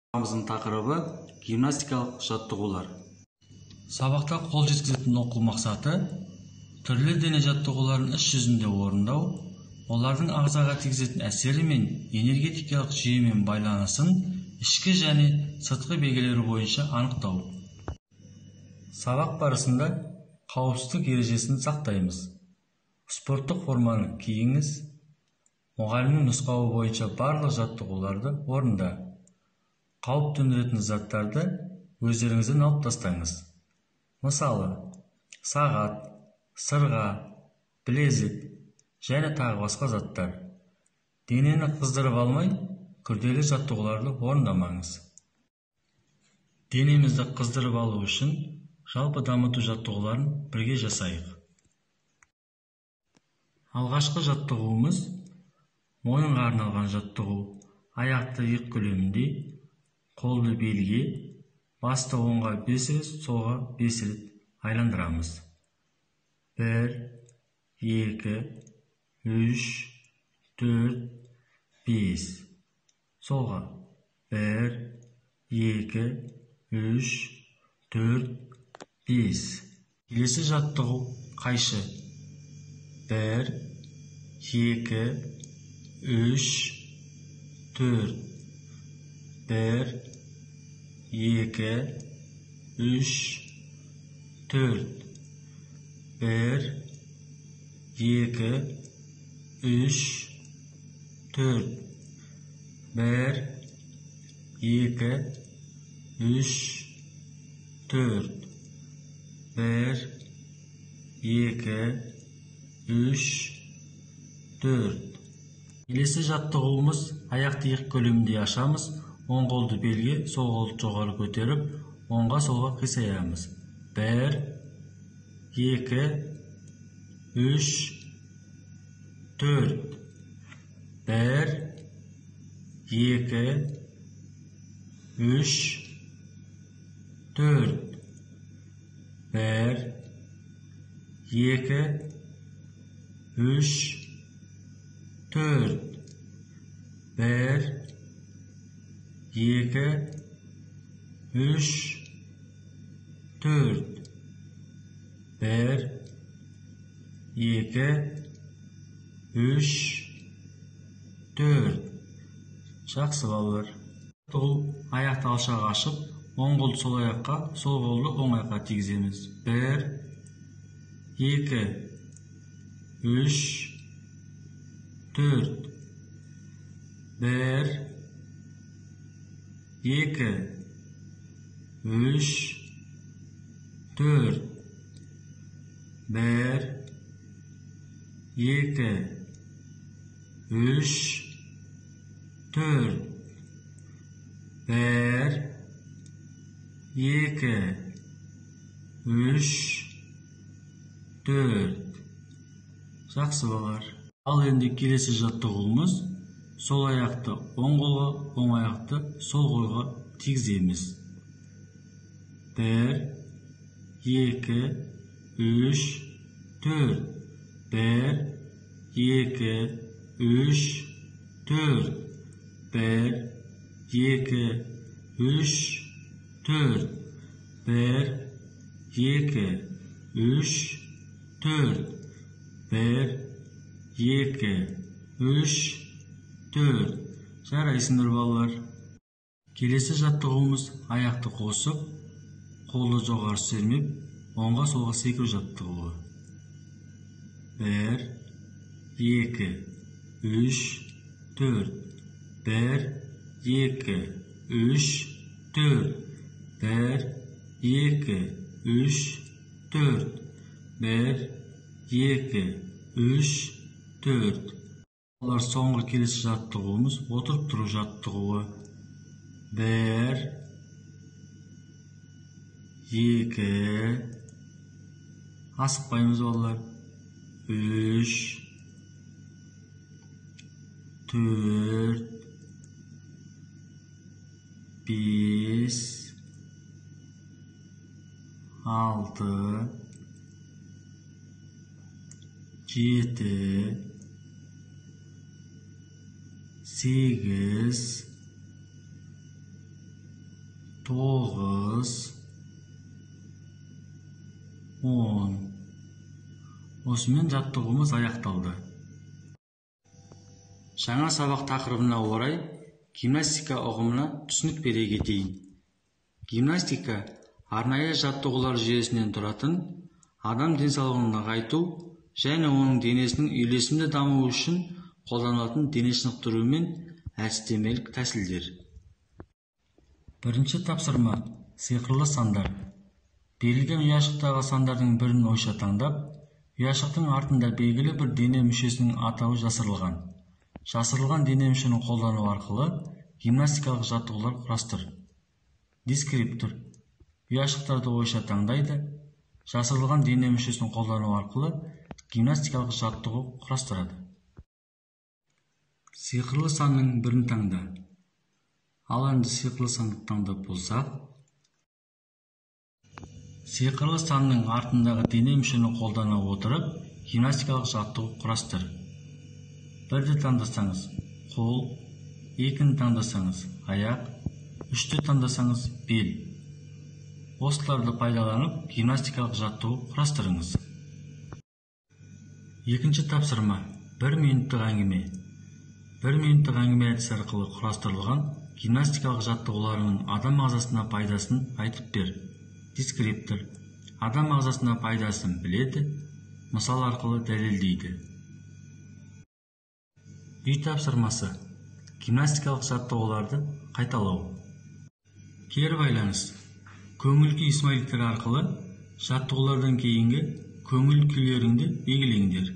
Сабағымыздың тақырыбы гимнастикалық жаттығулар. Сабақта қол жеткізетін оқу мақсаты түрлі дене жаттығуларын іс жүзінде орындау, олардың ағзаға тигізетін әсері мен энергетикалық жүйемен байланысын ішкі және сыртқы белгілері бойынша анықтау. Сабақ барысында қауіпсіздік ережесін сақтаймыз. Спорттық форманы киіңіз. Мұғалімнің нұсқауы бойынша барлық жаттығуларды орында. Қауіп төндіретін заттарды өздеріңізден алып тастаңыз. Мысалы, сағат, сырға, білезік және тағы басқа заттар. Денені қыздырып алмай, күрделі жаттығуларды орындамаңыз. Денемізді қыздырып алу үшін жалпы дамыту жаттығуларын бірге жасайық. Алғашқы жаттығуымыз мойынға арналған жаттығу. Аяқты иық көлемінде, қолды белге, басты оңға 5 рет, солға 5 рет айландырамыз. 1, 2, 3, 4, 5. Солға 1, 2, 3, 4, 5. Келесі жаттығу қайшы. 1, 2, 3, 4. 1, 2, 3, 4. 1, 2, 3, 4. 1, 2, 3, 4. 1, 2, 3, 4. Келесі жаттығуымыз аяқты иық көлемінде ашамыз. Оң қолды белге, сол қолды жоғары көтеріп, оңға солға қисаямыз. 1, 2, 3, 4. 1, 2, 3, 4. 1, 2, 3, 4. 1, 2, 3, 4. 1, 2, 3, 4. Жақсы балалар. Жаттығу аяқты алшақ ашып, оң қолды сол аяққа, сол қолды оң аяққа тигіземіз. 1, 2, 3, 4. 1, 2, 3, 4. 1, 2, 3, 4. 1, 2, 3, 4. Жақсы балалар. Ал енді келесі жаттығуымыз сол аяқты оң қолға, оң аяқты сол қолға тигіземіз. 1, 2, 3, 4. 1, 2, 3, 4. 1, 2, 3, 4. 1, 2, 3, 4. 1, 2, 3, 4. Жарайсыңдар балалар. Келесі жаттығуымыз аяқты қосып, қолды жоғары сермеп, оңға солға секіру жаттығуы. 1, 2, 3, 4. 1, 2, 3, 4. 1, 2, 3, 4. 1, 2, 3, 4. Балалар, соңғы келесі жаттығуымыз отырып тұру жаттығуы. 1, 2, асықпаймыз балалар. 3, 4, 5, 6, 7, 8, 9, 10. Осымен жаттығуымыз аяқталды. Жаңа сабақ тақырыбына орай гимнастика ұғымына түсінік бере кетейін. Гимнастика арнайы жаттығулар жүйесінен тұратын адам денсаулығын нығайту және оның денесінің үйлесімді дамуы үшін қолданылатын дене шынықтыру мен әдістемелік тәсілдер. Бірінші тапсырма сиқырлы сандар. Берілген ұяшықтағы сандардың бірін ойша таңдап, ұяшықтың артында белгілі бір дене мүшесінің атауы жасырылған. Жасырылған дене мүшені қолдану арқылы гимнастикалық жаттығулар құрастыр. Дескриптор. Ұяшықтарды ойша таңдайды, жасырылған дене мүшесін қолдану арқылы гимнастикалық жаттығу құрастырады. Сиқырлы санның бірін таңда. Ал енді сиқырлы санды таңдап болсақ, сиқырлы санның артындағы дене мүшені қолдана отырып, гимнастикалық жаттығу құрастыр. Бірді таңдасаңыз қол, екіні таңдасаңыз аяқ, үшті таңдасаңыз бел. Осыларды пайдаланып гимнастикалық жаттығу құрастырыңыз. Екінші тапсырма 1 минуттық әңгіме. 1 минуттық әңгіме әдісі арқылы құрастырылған гимнастикалық жаттығуларының адам ағзасына пайдасын айтып бер. Дескриптор. Адам ағзасына пайдасын біледі, мысал арқылы дәлелдейді. Үй тапсырмасы. Гимнастикалық жаттығуларды қайталау. Кері байланыс. Көңіл күй смайликтер арқылы жаттығулардан кейінгі көңіл күйлеріңді белгілеңдер.